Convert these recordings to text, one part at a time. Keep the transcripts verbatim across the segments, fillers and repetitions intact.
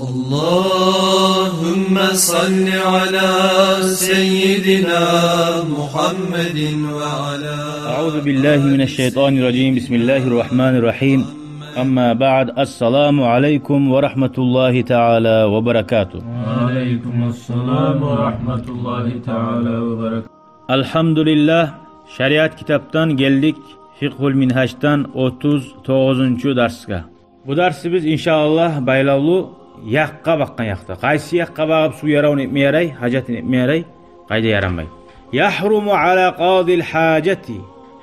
اللهم صل على سيدنا محمد وعلى أعوذ بالله من الشيطان الرجيم. بسم الله الرحمن الرحيم. أما بعد، السلام عليكم ورحمة الله تعالى وبركاته. وعليكم السلام ورحمة الله تعالى وبركاته. Алгьамдулиллагь, шариат китапдан гелдик, Фикъгьул Мингьаждан отуз тогъузунчу дарсгъа. Бу дарсыбыз, иншааллагь, байлавлу якъгъа бакъгъан якъда. Къайсы якъгъа багъып сув яравун этме ярай, гьажатын этме ярай, къайда ярамай. يحرم على قاضي الحاجة.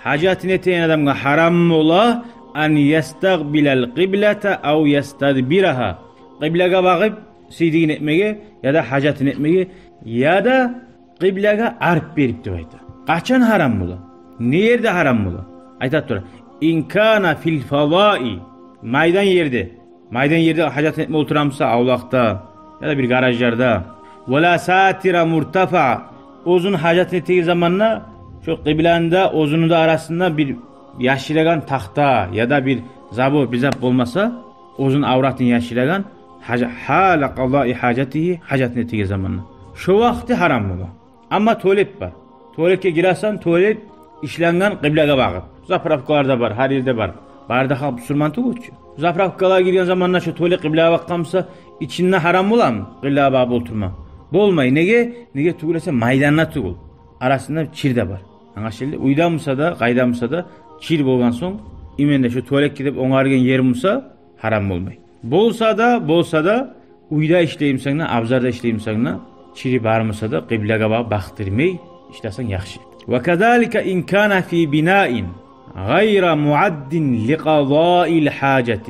Гьажатын этеген адамгъа гьарам бола, أن يستقبل القبلة أو يستدبرها. Къыблагъа багъып сийдигин этмеге, яда гьажатын этмеге, яда къыблагъа арт берип деп айта. Къачан гьарам бола? Не ерде гьарам бола? Айта тура: إن كان في الفضاء, майдан ерде. Майдан ерде гьажатын этме олтурамса, авлакъда яда бир гаражларда. ولا ساتر مرتفع. Оьзюн гьажатын этеген заманда шо къыбланы да, оьзюню де арасында бир яшырагъан тахта яда бир забор, бир зат болмаса, оьзюн авратын яшырагъан, гьажа-, حال قضاء حاجته, гьажатын этеген заманда. Шо вакъти гьарам бола. Амма туалет бар. Туалетге гиресен, туалет ишленген къыблагъа багъып. Заправкалар да бар, гьар ерде бар. Бары да халкъ бусурман тюгюл чю. Заправкалагъа гирген заманда шо туалет къыблагъа бакъгъан буса, ичинде гьарам боламы къыблагъа багъып олтурма? Болмай. Неге? Неге тюгюл эсе, майданда тюгюл. Арасында чир де бар. Англашылды? Уьйде буса да, къайда буса да, чир болгъан сонг, именно шо туалетге деп онгарылгъан ер буса, гьарам болмай. Болса да, болса да, уьйде ишлеймисен де, абзарда ишлеймисен де, чири бармыса да, къыблагъа багъып бакъдырмай ишлесенг яхшы. وكذلك إن كان في بناء غير معد لقضاء الحاجة.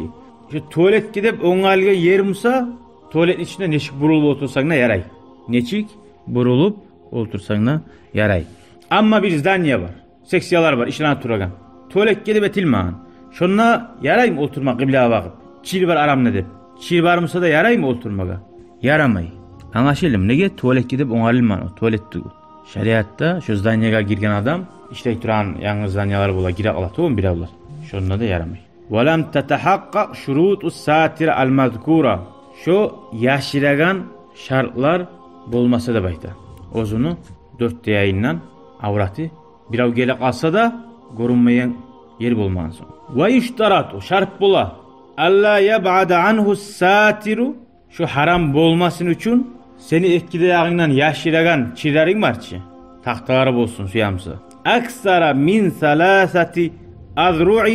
Шо туалетге деп онгарылгъан ер буса, туалетни ичинде нечик бурулуп олтурсанг да ярай. Нечик бурулуп олтурсанг да ярай. Амма бир здание бар, секциялар бар ишлене турагъан. Туалетге деп этилмеген. Шонда яраймы олтурма къыблагъа багъып? Чир бар арамда деп. Чир бармыса да яраймы олтурмагъа? Ярамай. Англашылдымы? Неге? Туалетге деп онгарылмагъан о, туалет тюгюл. Шариатда шо зданиеге гирген адам, ишлей турагъан янгы зданиелер бола, гире къала тюгюлмю биревлер. Шонда да ярамай. ولم تتحقق شروط الساتر المذكورة. Шо яшырагъан шартлар болмаса деп айта. Оьзюню дёрт де янындан авраты бирев геле къалса да, гёрюнмейген ер болмагъан сонг. ويشترط, шарт бола, ألا يبعد عنه الساتر, шо гьарам болмасын учун сени эки де ягъынгдан яшырагъан чирлеринг бар чы, тахталар болсун, сюемсе, أكثر من ثلاثة أذرع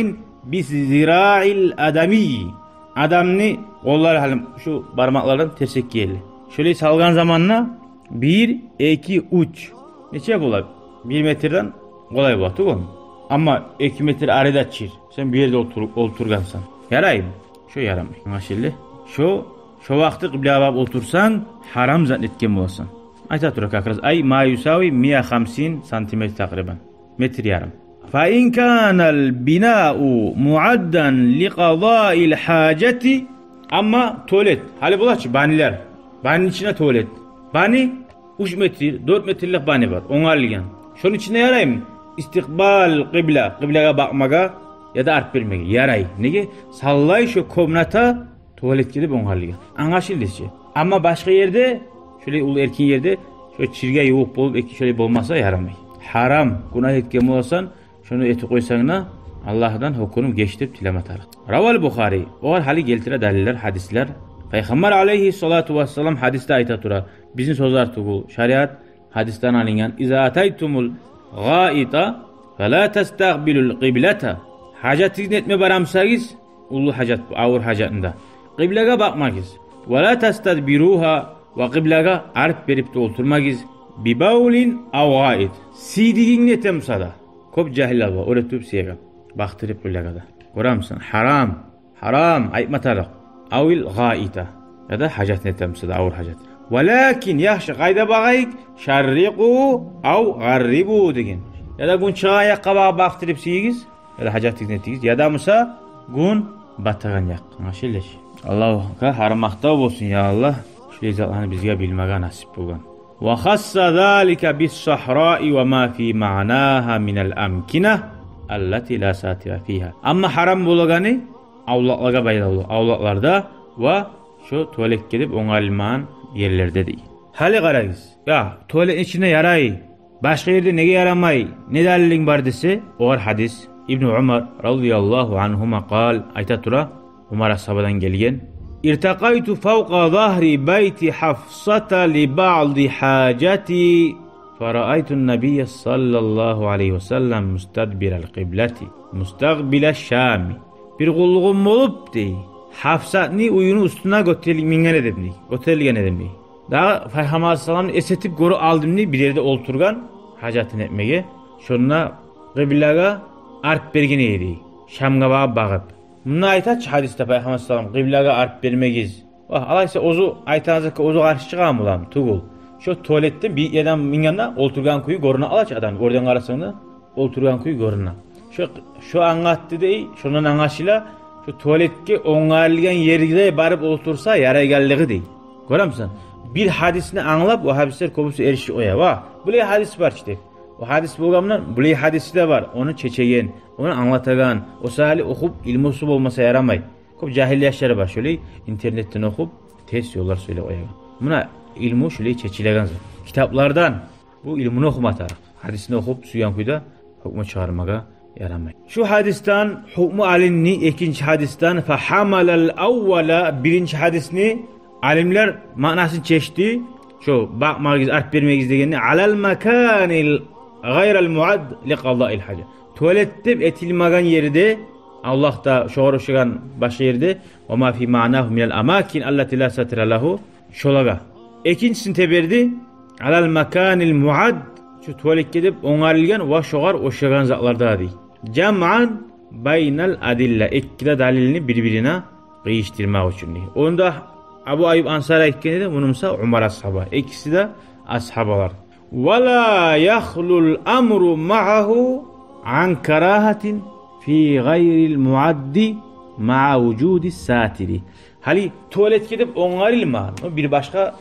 بالذراع الآدمي. Адамны къоллары, гьали шу бармакълардан терсекге ерли. Шолай салгъан заманда бир, эки, уьч. Нече бола? Бир метрден къолай бола тюгюлмю? Амма эки метр арада чир. Сен бу ерде олтур-, олтургъансан. Яраймы? Шо ярамай. Англашылды? Шо, шо вакъти къыблагъа багъып олтурсанг, гьарам зат этген боласан. Айта тура как раз: أي ما يساوي مية وخمسين سنتيمتر تقريبا. Метр ярым. فإن كان البناء معدا لقضاء الحاجة. Амма туалет, гьали бола чы банилер. Банини ичинде туалет. Бани уьч метр, дёрт метрлик бани бар, онгарылгъан. Шону ичинде яраймы истикъбал къыбла, къыблагъа бакъмагъа яда арт бермеге? Ярай. Неге? Савлай шо комната туалетге деп онгарылгъан. Англашылды чы. Амма башгъа ерде, шолай уллу эркин ерде, шо чирге ювукъ болуп, эки шолай болмаса, ярамай. Гьарам, гюнагь этген боласан, шону этип къойсанг да, Аллагьдан гьёкюнюп геч деп тилеме тарыкъ. رواه البخاري. Огъар гьали гелтире далиллер, гьадислер. Пайхаммар алайгьи ссалату вассалам гьадисде айта тура, бизин сёзлер тюгюл, шариат гьадисден алынгъан: إذا أتيتم الغائط فلا تستقبلوا القبلة. Гьажатыгъызны этме барамсагъыз, уллу гьажат бу, авур гьажатны да, къыблагъа бакъмагъыз. ولا تستدبروها, ва къыблагъа арт берип де олтурмагъыз. ببول أو غائط. Сийдигингни этемсе де. Кёп жагьиллер бар, оьре туруп сиеген, бакъдырып къыблагъа да. Гёремисен, гьарам. Гьарам, айтма тарыкъ. أو الغائط. Яда гьажатны этемсе де, авур гьажат. ولكن, яхшы, къайда багъайыкъ? شرقوا أو غربوا деген. Яда гюн чыгъагъан якъгъа багъып бакъдырып сийигиз, яда гьажатыгъызны этигиз, яда буса гюн батагъан якъ. Англашылды чы. Аллагьгъа гьар макътав болсун, я Аллагь, шулай затланы бизге билмеге насип болгъан. وخص ذلك بالصحراء وما في معناها من الأمكنة التي لا ساتر فيها. Амма гьарам болагъаны авлакълагъа байлавлу, авлакъларда ва Шо туалетге деп онгарылмагъан ерлерде дей. Гьали къарагъыз. Я, туалетни ичинде ярай, башгъа ерде неге ярамай, не далилинг бар десе, огъар гьадис. Ибну Умар радияллагьу ангьума къал, айта тура, Умар асгьабадан гелген: «Иртакъайту фавкъа загьри байти Гьафсата ли баъди гьажати, фараайту ннабийя саллаллагьу алайгьи ва саллам мустадбирал къиблати, мустакъбила шшами». Бир къуллугъум болуп, дей, Гьафсатны уьюню уьстюне гётерил-, минген эдим, дей. Гётерилген эдим, дей. Дагъы Пайхаммар саллаллагьу алайгьи ва салламны эс этип гёрюп алдым, дей, бир ерде олтургъан, гьажатын этмеге. Шонда къыблагъа арт берген эди, дей. Шамгъа багъып, багъып. Мунда айта чы гьадисде Пайхаммар саллаллагьу алайгьи ва саллам: «Къыблагъа арт бермегиз». Вагь, алайса оьзю айтагъан затгъа оьзю къаршы чыгъамы улан? Тюгюл. Шо туалетден бир ерден мингенде олтургъан кюю гёрюне ала чы адам. Оьрден къарасанг да, олтургъан кюю гёрюне. Шо, шо англатды дей, шондан англашыла, шо туалетге онгарылгъан ерге барып олтурса ярайгъанлыгъы дей. Гёремисен? Бир гьадисни англап, вагьабистлер кёбюсю эришип къоя. Вагь, булай гьадис бар чы деп. О гьадис болгъан булан, булай гьадиси де бар. Ону чечеген, ону англатагъан, о саялы охуп, илмусу болмаса ярамай. Кёп жагьил яшлар бар шолай, интернетден охуп, терс ёллар сёйлеп къоягъан. Муна илму шолай чечилеген зат. Китаплардан бу илмуну охума тарыкъ. Гьадисни охуп, сюйген кюйде гьукму чыгъармагъа ярамай. Шу гьадисден гьукму алынды, экинчи гьадисден, фагьамалал аввала, биринчи гьадисни алимлер маънасын чечди. Шо бакъмагъыз, арт бермегиз дегенни, алал маканил гъайрал муадд ли къадаил гьажа. Туалет деп этилмеген ерде, Аллагь да шогъар ошагъан башгъа ерде, ва ма фи маънагьу минал амакин аллати ла сатира лагьу, шолагъа. Экинчисин теберди, алал маканил муадд, шу туалетге деп онгарылгъан ва шогъар ошагъан затларда дей. Жамъан байнал адилла, эки де далилни бир-бирине къыйышдырмакъ учун дей. Онда Абу Айюб Ансари айтгъан эди, муну буса Умар асгьаба. Экиси де асгьабалар. Ва ла яхлул амру магьагьу ан карагьатин фи гъайрил муадди магьа вужуди сатири. Гьали туалетге деп онгарылма, ну, бир башгъа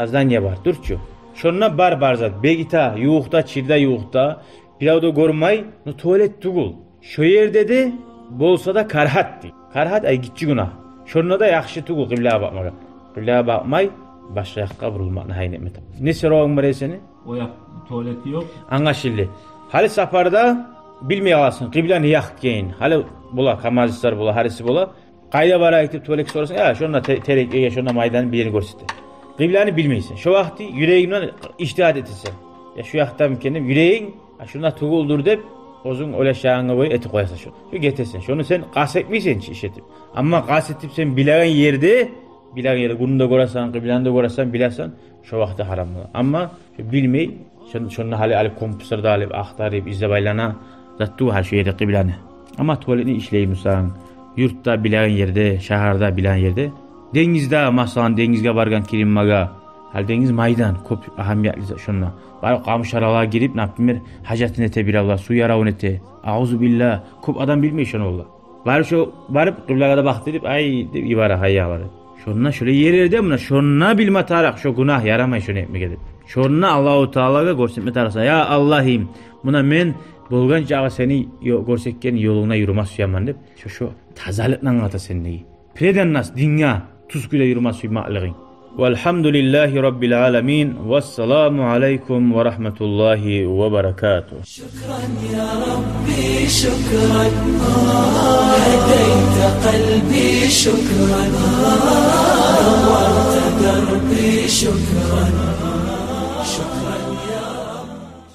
здание бар, дюр чю. Шонда бар, бар зат, бегите, ювукъда, чирде, ювукъда, бирев де гёрмей, ну, туалет тюгюл. Шо ерде де болса да карагьат дей. Карагьат, ай, гиччи гюнагь. Шонда да яхшы тюгюл къыблагъа бакъмагъа. Къыблагъа бакъмай, башгъа якъгъа бурулмакъны гьайын этме тарыкъ. Не соравунг бар эди сени? О якъ туалети ёкъ. Англашылды. Гьали сапарда билмей къаласан, къыбланы якъ гейин. Гьали бола, камазистлер бола, гьариси бола. Къайда барайыкъ деп туалетге сорасанг, я, шонда те-, терек, э, шонда майдан бир ерни гёрсете. Къыбланы билмейсен. Шо вакъти юрегингден ижтигьат этесен. Я шу якъдамы экен деп юрегинг, а шунда тюгюлдюр деп, оьзюнг ойлашагъангъа гёре этип къоясан шо. Шо гетесен. Шону сен къаст этмейсен чи иш этип. Амма къаст этип сен билеген ерде, билеген ерде гюнню де гёресен, къыбланы да гёресен, билесен, шо вакъти гьарам бола. Амма шо билмей, шон-, шонда гьали, гьали компаслар да алып, ахтарып, излеп айлана, зат тюгюл гьали шо ерде къыбланы. Амма туалетни ишлей бусанг, юртда билеген ерде, шагьарда билеген ерде, денгизде, масала, денгизге баргъан киринмеге, гьали денгиз майдан, кёп агьамиятлы зат шонда. Барып къамуш аралагъа гирип, например, гьажатын эте биревлер, сув яравун эте. Аузубилла, кёп адам билмей шону, валлагь. Барып шо, барып къыблагъа да бакъдырып, ай деп йибере, гьай, ябар. Шонда шолай ерлерде, муна шонда билме тарыкъ, шо гюнагь, ярамай шону этмеге деп. Шонда Аллагьу Таалагъа гёрсетме тарыкъсан: я Аллагьым, муна мен болгъан чакъы сени ё-, гёрсетген ёлунгда юрюме сюемен деп. Шо, шо тазалыкъны англата сендеги. Преданность, динге тюз кюйде юрюме сюймеклигинг. Валгьамдулиллагьи раббил аламин. Вассаламу алайкум ва рагьматуллагьи ва баракатугь. شكرا يا ربي، شكرا. هديت قلبي، شكرا. نورت دربي، شكرا.